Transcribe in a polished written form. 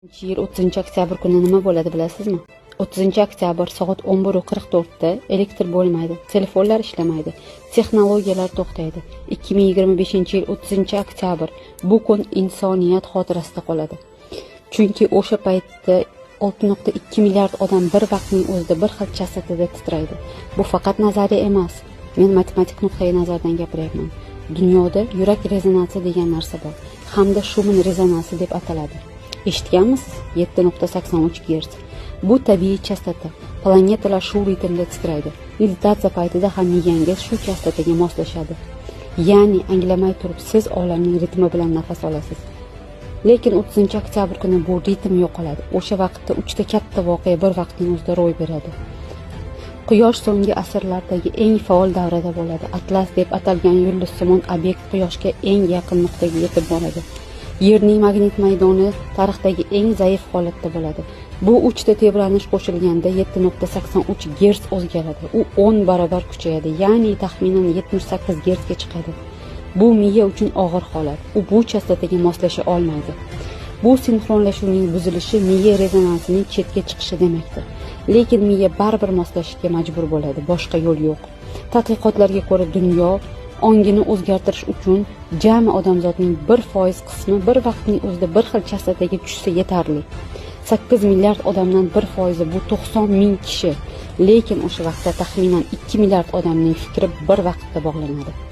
Yil 30 oktyabr kuni nima bo'ladi, bilasizmi? 30 oktyabr soat 11:44 da elektr bo'lmaydi, telefonlar ishlamaydi, texnologiyalar to'xtaydi. 2025 yil 30 oktyabr, bu kun insoniyat xotirasida qoladi. Chunki o'sha paytda 6.2 milliard odam bir vaqtning o'zida bir xil chastotada titraydi. Bu faqat nazariya emas. Men matematik nuqtai nazardan gapiryapman. Dunyoda yurak rezonansi degan narsa bor hamda Shuman rezonansi deb ataladi. Eshitganmisiz? 7.83 Gerts. Bu tabiiy chastota. Planetalar shu ritmda titraydi. Meditatsiya paytida ham miyangiz shu chastotaga moslashadi. Ya'ni anglamay turib siz olamning ritmi bilan nafas olasiz. Lekin 30 oktyabr kuni bu ritm yo'qoladi. O'sha vaqtda uchta katta voqea bir vaqtning o'zida ro'y beradi. Quyosh so'nggi asrlardagi eng faol davrada bo'ladi. Atlas deb atalgan yulduzsimon obyekt Quyoshga eng yaqin nuqtaga yetib boradi. Yerning magnit maydoni tarixdagi eng zaif holatda bo'ladi. Bu uchta tebranish qo'shilganda 7.83 Gerts o'zgaradi. U 10 barobar kuchayadi, ya'ni taxminan 78 gertsga chiqadi. Bu miya uchun og'ir holat. U bu chastotaga moslasha olmaydi. Bu sinxronlashuvning buzilishi miya rezonansining chetga chiqishi demakdir. Lekin miya baribir moslashishga majbur bo'ladi, boshqa yo'l yo'q. Tadqiqotlarga ko'ra, dunyo ongini o'zgartirish uchun jami odamzodning 1% qismi bir vaqtning o'zida bir xil chastotaga tushsa yetarli. 8 milliard odamdan 1%, bu 90 ming kishi. Lekin o'sha vaqtda taxminan 2 milliard odamning fikri bir vaqtda bog'lanadi.